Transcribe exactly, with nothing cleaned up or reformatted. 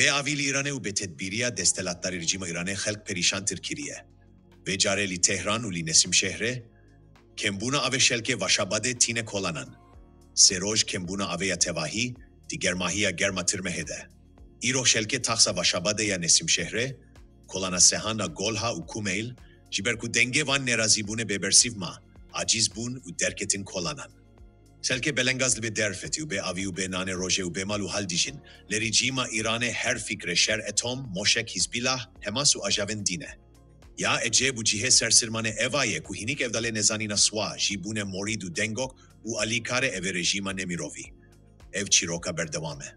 Bê avî li Îranê û bê tedbîriya desthilatdarî rejîma Îranê xelk perîşantir kiriye. Vê carê li Tehran û li Nesîmşehrê kembûna avê şelkê Vaşabadê tîne kolanan. Sê roj kembûna avê ya tevahî di germahiya germa tirmehê de. Îro şelkê taxa Vaşabadê ya Nesîmşehrê, kolana Sehana, Golha û Kumeyl, ji ber ku dengê van nerazîbûnê bêbersîv ma, acîz bûn û derketin kolanan. Şelkê belengaz li bê derfetî û bê avî û bê nanê rojê û bê mal û hal dijîn, lê rejîma Îranê her fikrê şer, etom, moşek, Hizbîlah, Hemas û ajavên dîne. Ya ecêb û cihê sersirmanê eva ye ku hînîk evdalê nezanîna swa jî bûne morîd û dengok û alîkarê evê rejîma nemirovî. Ev çîroka berdewam e.